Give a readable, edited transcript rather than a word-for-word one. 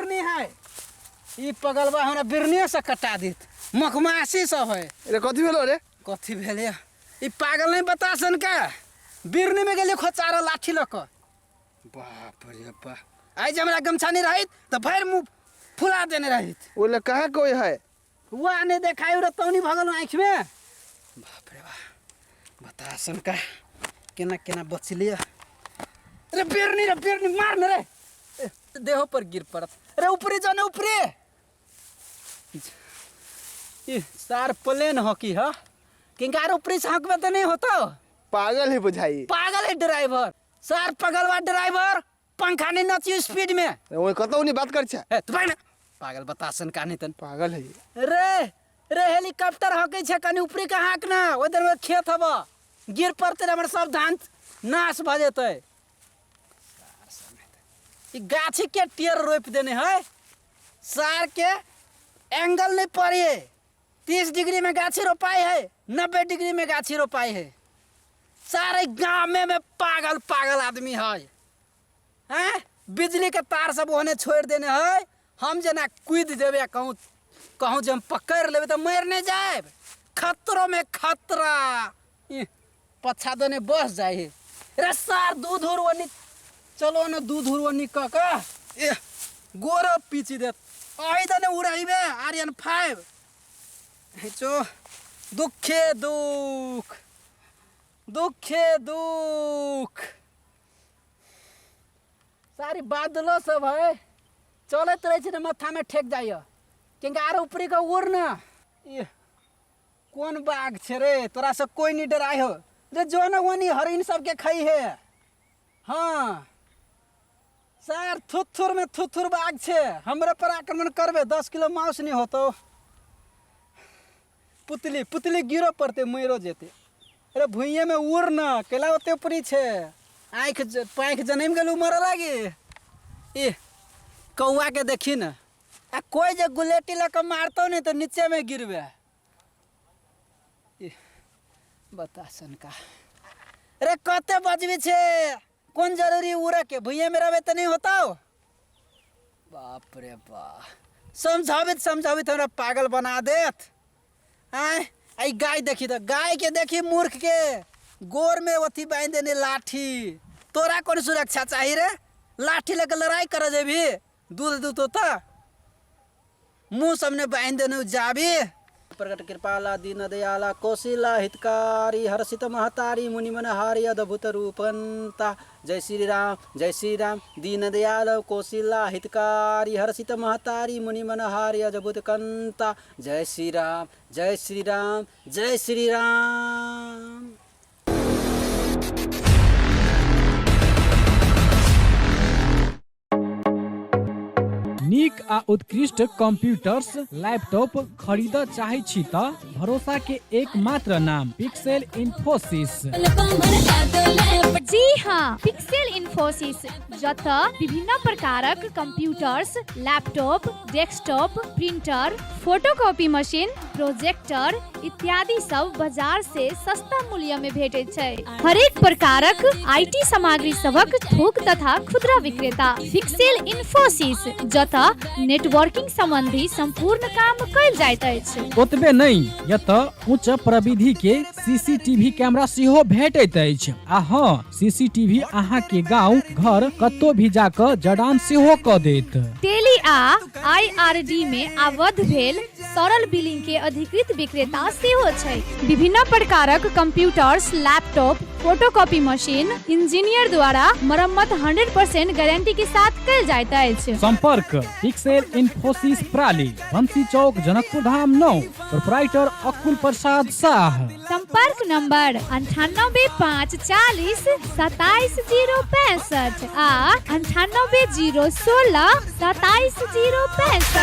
बिरनी है। ई पगलबा हमरा बिरनिए से कटा देत, मखमासी सब है। रे कथी भेलो रे? कथी भेलै? ई पागल नहीं बता सन का बिरनी में गेलियै खोचार लाठी लऽ कऽ। बाप रे बाप, आइ जे हमरा गमछा नहीं रहित तऽ भरि मुँह फुला देने रहित। ओ ले कहाँ कोई है? हुआ नहीं देखाई रे, तौनी भगल आँखि में। बाप रे बाप, बता सन का केना केना बचलियै। रे बिरनी, रे बिरनी मार न रे, ए, देहो पर गिर पड़त रे। ऊपरे जाने ऊपरे। ई सार प्लेन हॉकी ह, किंकार ऊपरे से हकबे तो नहीं होता। पागल है बुझाई। पागल है ड्राइवर सार, पगलवा ड्राइवर, पंखा नहीं नची स्पीड में। ओए कतौ नहीं बात कर छे। ए तू भाग ना पागल, बता सन का नहीं तन पागल है रे। रे हेलीकॉप्टर हकै छै, कनि ऊपरी के हाँक ना, ओहि देर में खेत हब, गिर पड़ते रे हमर सब धान नाश भऽ जेतै। ई गाछी के टेर रोपि देने है सार के, एंगल नहीं पड़े। 30 डिग्री में गाछी रोपाई है, 90 डिग्री में गाछी रोपाई है। सारे गाँव में पागल पागल आदमी है। हैं बिजली के तार सब ओहने छोड़ देने है। हम जेना कूद जेबै कहूँ कहूँ, जे हम पकड़ लेबै तऽ मरि नहि जायब, खतरो में खतरा। इह, पछा देने बस जाइ है रे सार। दूध उर ओनी चलो न, दूध उर ओनी कऽ कऽ एह गोरो पीची देत। अही दने उड़ैबे आर्यन 5 हेचो। दुखे दुख, दुखे दुख। सारी बादलो सब है, चलैत रहै छै ने माथामे ठेक जाइए। किनका आर ऊपरी के उड़ न। इह, कोन बाघ छै रे? तोरा से कोई नहीं डराय हो रे। जो न ओनी हरिण सबके खई है। हाँ सर, थुथुर में थुथुर बाघ छै, हमरे पर आक्रमण करबे? 10 किलो मांस नहीं होतो। पुतली पुतली गिरो पड़ते, मरो जेते। अरे भुइये में उड़ न, केला ओते ऊपरी छै? आँखि पाँखि जनमि गेल मरऽ लागी। इह कौआ के देखी न, आ कोई जे गुलेटी लऽ कऽ मारतौ ने तऽ नीचे में गिरबे। इह बता सनका रे, कते बजबी छै? कोन जरूरी उड़े के? भुइये में रहबे तऽ नहीं होता। बाप रे बा, समझाबित समझाबित हमरा पागल बना देत। आँय आई गाय देखी तऽ गाय के देखी, मूर्ख के गोर में अथी बांधि देने लाठी। तोरा कोन सुरक्षा चाही रे? लाठी लेके लड़ाई करे जेबही? दूध दूतो तऽ मुँह सबने बांधि देने जाबी। प्रकट कृपाला दीन दयाला कौशिला हितकारी, हर्षित महतारी मुनि मनहारी अद्भुत रूपंता। जय श्री राम, जय श्री राम। दीन दयाल कौशिला हितकारी, हर्षित महतारी मुनि मनहारी अद्भुत कंता। जय श्री राम, जय श्री राम, जय श्री राम। नीक आ उत्कृष्ट कंप्यूटर्स लैपटॉप खरीदऽ चाहै छी तऽ भरोसा के एकमात्र नाम पिक्सेल इन्फोसिस। जी हाँ, पिक्सेल इन्फोसिस, जतऽ विभिन्न प्रकारक computers, laptop, desktop, printer, photocopy machine, projector इत्यादि सब बाजार से सस्ता मूल्य में भेटैत छै। हरेक प्रकारक IT सामग्री सभक थोक तथा खुदरा विक्रेता पिक्सेल इन्फोसिस, जतऽ नेटवर्किंग संबंधी संपूर्ण काम कयल जाइत अछि। ओतबे नहि, एतऽ उच्च प्रविधि के सीसीटीवी कैमरा सेहो भेटैत अछि। आ हँ, सीसीटीवी अहाँ के गांव घर कतौ भी जा कऽ जड़ान सेहो कऽ देत। टेली आ आईआरडी में आबद्ध भेल सरल बिलिंग के अधिकृत विक्रेता सेहो छै। विभिन्न प्रकारक computers, laptop, photocopy machine engineer द्वारा मरम्मत 100% गारंटी के साथ कयल जाइत अछि। संपर्क पिक्सेल इन्फोसिस प्राली, बंसी चौक, जनकपुर धाम 9, प्रोपराइटर अकुल प्रसाद साह। संपर्क नंबर 98 5 40 27 0 65 आ 98 0 16 27 0 65।